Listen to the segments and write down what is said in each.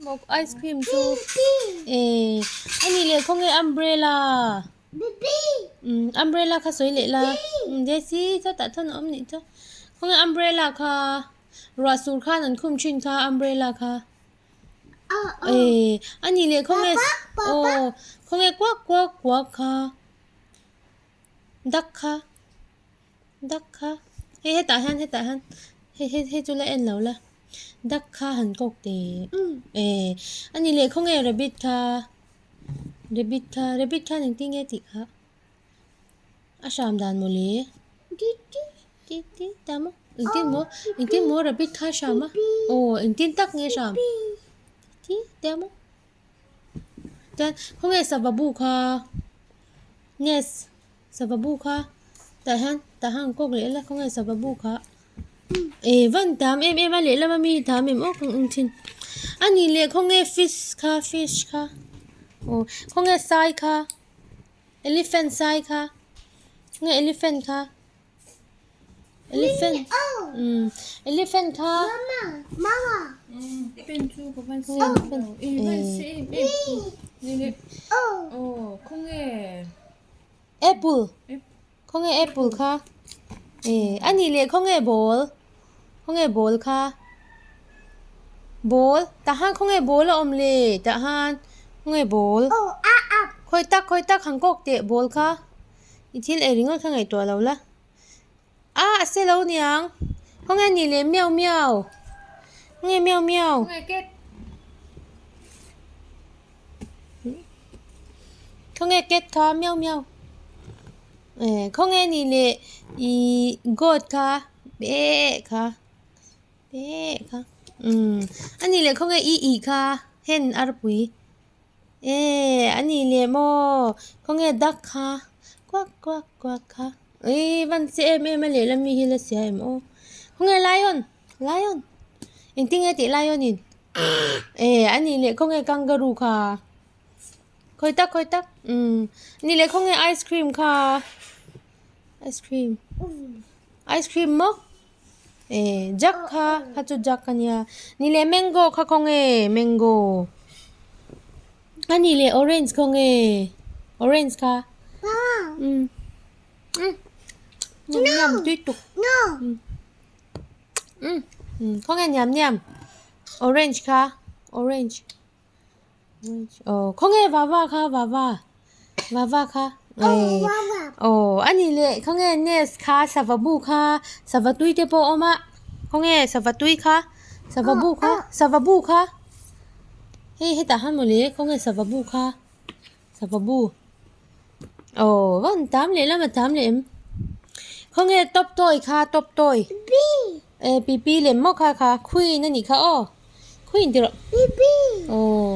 Maw ice cream chu eh a nih leh khawnge umbrella umm umbrella kha sawi leh la Jessie chutah chuan a awm nih chu khawnge umbrella kha ruah sur khan an khum thin kha umbrella kha eh a nih leh khawnge aw khawnge kuak kuak kuak kha duck kha. Duck kha hei hetah hian hetah hian hei hei hei chu la en lo la duck kha han kawk teh eh a ni leh khawnge rabbit kha rabbit kha rabbit khan engtin nge tih kha a hram dan mawle ti ti ta maw engtin maw engtin maw rabbit kha a hram a aw engtin tak nge a hram ti ti a maw chuan khawnge sava bu kha nest. Sava bu kha tah hian tah hian an kawk leh la khawnge sava bu kha eh van tam em em a lehlam ami hi tam em aw ka en thin a nih leh khawnge fish kha fish kha aw khawnge sai kha elephant sai kha khawnge elephant kha elephant umm elephant kha khawnge. Apple khawnge apple kha eh a nih leh khawnge ball khawnge ball kha ball tah khan khawnge ball a awm le tah khan khawnge ball khawi tak khawi tak han kawk teh ball kha i thil ei ringawt kha ngaihtuah lo la a a se lo niang khawnge a nih leh miau miau khawnge miau miau. Khawnge cat kha miau miau eh khawnge ni leh ihh goat kha eh kha eh kha umm a nih leh khawnge i ih kha hen arpui eh a nih leh maw khawnge duck kha kuak kuak kuak kha ihh van che em em a lehlam mi hi la sia em aw khawnge lion lion engtin nge tih lion in. Eh a nih leh khawnge kangaroo kha khawi tak khawi tak umm a nih leh khawnge ice cream kha ice cream ice cream maw eh jug kha kha chu jug a nia nih leh mango kha khawnge mango a nih leh orange khawnge orange kha umm umm niam tui tuk umm khawnge niam niam orange kha orange aw khawnge vava kha vava vava kha eh aw a nih leh khawnge nest kha sava bu kha sava tui te pawh a awm a khawnge sava tui kha sava bu kha sava bu kha hei hetah hian mawle khawnge sava bu kha sava bu aw van tam leh lam a tam leh em khawnge top toy kha top toy eh pipi lem maw kha kha queen a nih kha aw queen tih rawh aw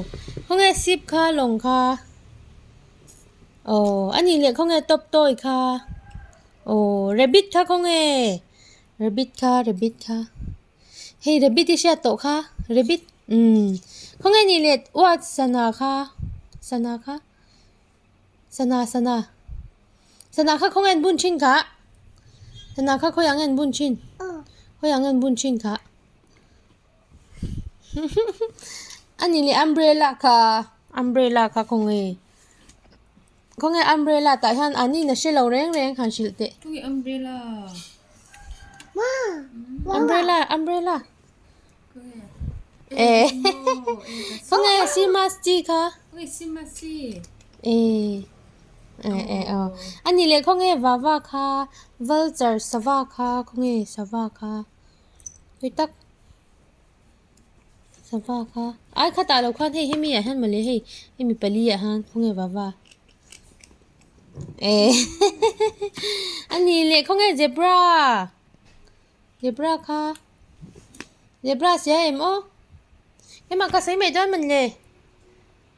khawnge ship kha lawng kha aw a nih leh khawnge top toy kha aw rabbit kha khawnge rabbit kha rabbit kha. Hei rabbit i hriat tawh kha rabbit umm khawnge ni leh uat sana kha sana kha sana sana sana kha khawnge an bun thin kha sana kha khawiah nge an bun thin khawiah nge an bun thin kha a ni leh umbrella kha umbrella kha khawnge khawnge umbrella tah hian an in a hre lo reng reng han hrilh teh. Khawnge umbrella umbrella umbrella eh khawnge Christmas tree kha khawnge Christmas tree eh eh eh aw a nih leh khawnge vava kha vulture sava kha khawnge sava kha tui tak. Sava kha ai khatah loh khan hei hemi ah hian mawle hei hemi pali ah hian khawnge vava eh a ni leh khawnge zebra zebra kha zebra sia em aw hema ka sawi mai dawn mawle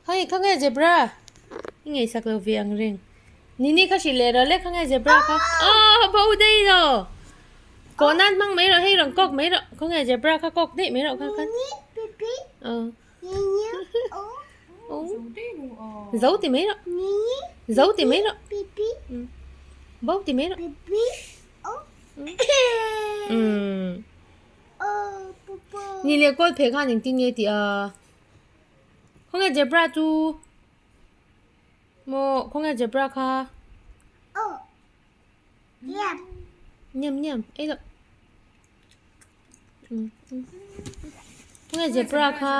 khawnge khawnge zebra i ngaihsak lo ve ang reng nini kha hrilh leh rawh le khawnge zebra kha aw bo daih lo kawh nan hmang mai rawh hei rawn kawk mai rawh khawnge zebra kha kawk daih mai rawh kha khan aw zo ti mai rawh zo ti mai rawh bo ti mai rawh umm ni leh kawl pheh khan engtin nge tih a. Khawnge zebra chu? Maw khawnge zebra kha? Niam niam ei loh. Khawnge zebra kha?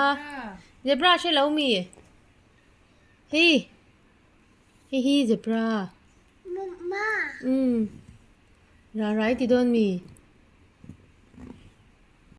Zebra hre lo mi? Hei hei hi zebra. Umm ra rai ti dawn mi?